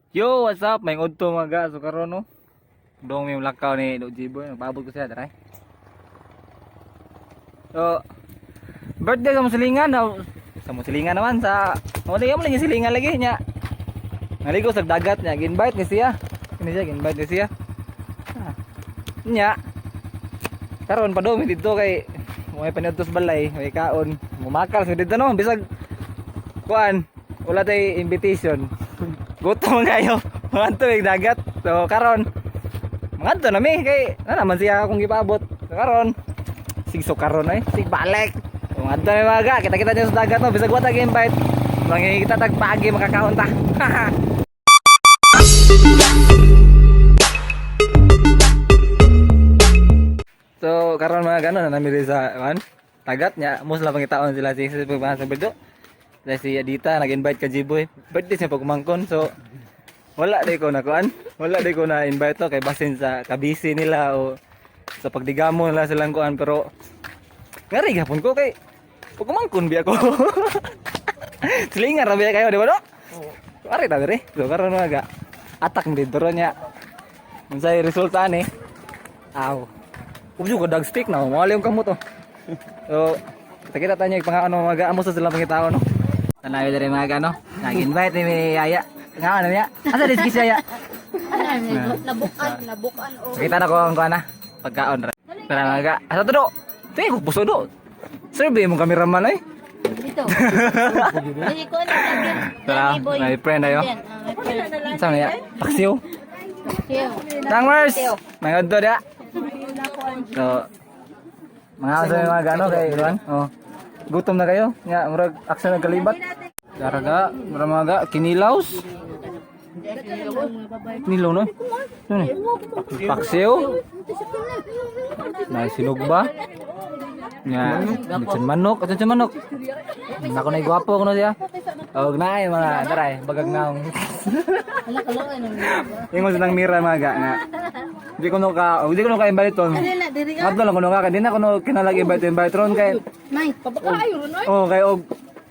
Yo, what's up? May udto mga ga. So karon, no. Dong may lakaw ni Do Jiboy. Nagpaabot ko siya dara. So birthday sa musilingan na sa musilingan naman sa wala mo lang yung silingan lagi nya. Naligo sa dagat nya, gi-invite ni siya. Kini siya gi-invite ni siya. Ah. Nya. Karon padumi didto kay may paniudto sa balay, may kaon. Mumakal sa didto, no, bisag kuan, wala tay invitation. Gutom kayo. Mangadto mig dagat. So karon mangadto na mi kay na naman siya akong gipaabot. So karon sig, so karon ay sig balik. So mangadto mi mga ga, kita-kita niyo sa dagat, no, bisag wa ta invite. Mangita tag paagi, makakaon ta. So karon mga gano na nami sa kan dagat nya, mus lang pangitaon sila si sa pagbahan sa Berdo. Dahil si Adita nag-invite ka Jiboy. Birthday siya pagkumangkon, so wala di ko na kuan. Wala di ko na invite to kay basin sa kabisi nila o sa pagdigamo nila silang kuan, pero ngari gapon ko kay pagkumangkon biya ko. Silingan ra biya kayo, di ba, no? Ari ta diri. So karon mga ga atak dito ro nya. Unsay resulta ni? Aw. Ubyo ka dag stick na, mali yung kamot oh. So, kita kita tayo pang ano mga amo sa silang pangitaon, no. Tanaw diri mga ano, nag-invite ni Yaya. Nga ano niya? Asa di si Yaya? Nabukan, nabukan o. Kita na ko ang kuan na. Pagkaon ra. Tara mga ga. Asa to do? Tingin ko puso do. Survey mong cameraman ay. Dito. Dili ko na lagi. Tara, my friend ayo. Ah, my friend. Sa niya? Paksiw. Siyo. Tangers. Mga do da. So, mga sa mga gano kay Juan. Oh. Gutom na kayo? Nga, murag action nagkalibat. Daraga, murag mga ga, kinilaws. Kinilaw no? Ano ni? Paksiw. May sinugba. Nga, litson manok, atong manok. Nako na gwapo kuno siya. Og naay mga daray, bagag naong. Wala ka lang ano. Ingon sa nang mira mga ga nga. Di ko no ka invite ton. Dili na diri ka. Adto lang kuno ka, di na kuno kinalag invite invite ron kay Nay, pabakaayo ron oy. Oh, kay og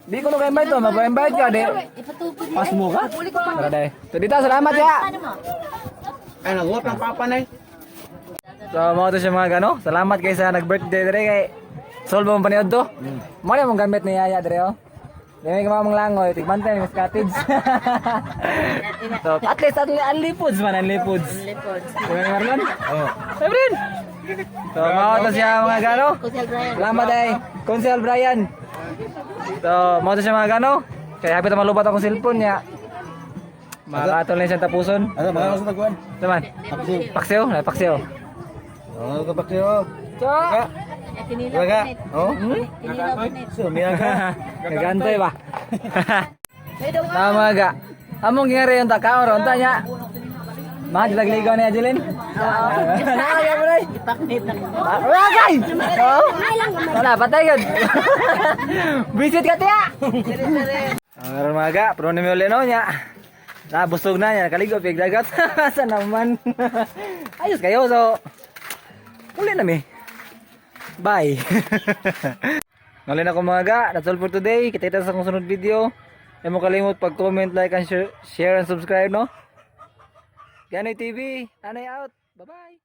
di ko no ka invite ton, magpa-invite ka di. Ipatupod ni. Pas mo ka. Tara day. So dito, salamat ya. Ano mo? Ay, naguwap ng papa na eh. So mo to siya mga gano. Salamat kay sa nag-birthday dire kay solve mo paniod to. Mo na mong gamit ni Yaya dire oh. Dili ka mamang langoy, tigbantay ni Miss Cottage. So, at least, only foods man, only foods. Lipod. Kuya ni Marlon? Oo. Hey, Brin! So, mga to siya mga gano. Kusel Brian. Salamat ay Konsel Brian. So, mo to siya mga gano. Kaya hapit na malubat akong cellphone niya. Makakatol na siyang tapuson. Ano, mga sa taguan? Naman. Paksiw. Paksiw, na paksiw. Oo, oh, paksiw. So, Kinilaw Gaga. punit. Oh? Hmm? Kinilaw punit. So, miya ka. Nagantoy ba? Tama ga. Among gingari yung takaon ron ta niya. Mga dilagligaw ni Ajeline. Nakaya mo na. Ipaknit na. Wagay! Oh? Wala, patay yun. Visit ka tiya! Meron mga ga, pero ni Mioleno niya. Nabusog na niya, nakaligo, pig dagat. Sa naman. Ayos kayo, so. Uli na mi. Bye. Ngalin ako mga ga, that's all for today. Kita-kita sa akong sunod video. Huwag mo kalimot pag-comment, like, and share and subscribe, no? Ganoy TV, Anay out. Bye-bye.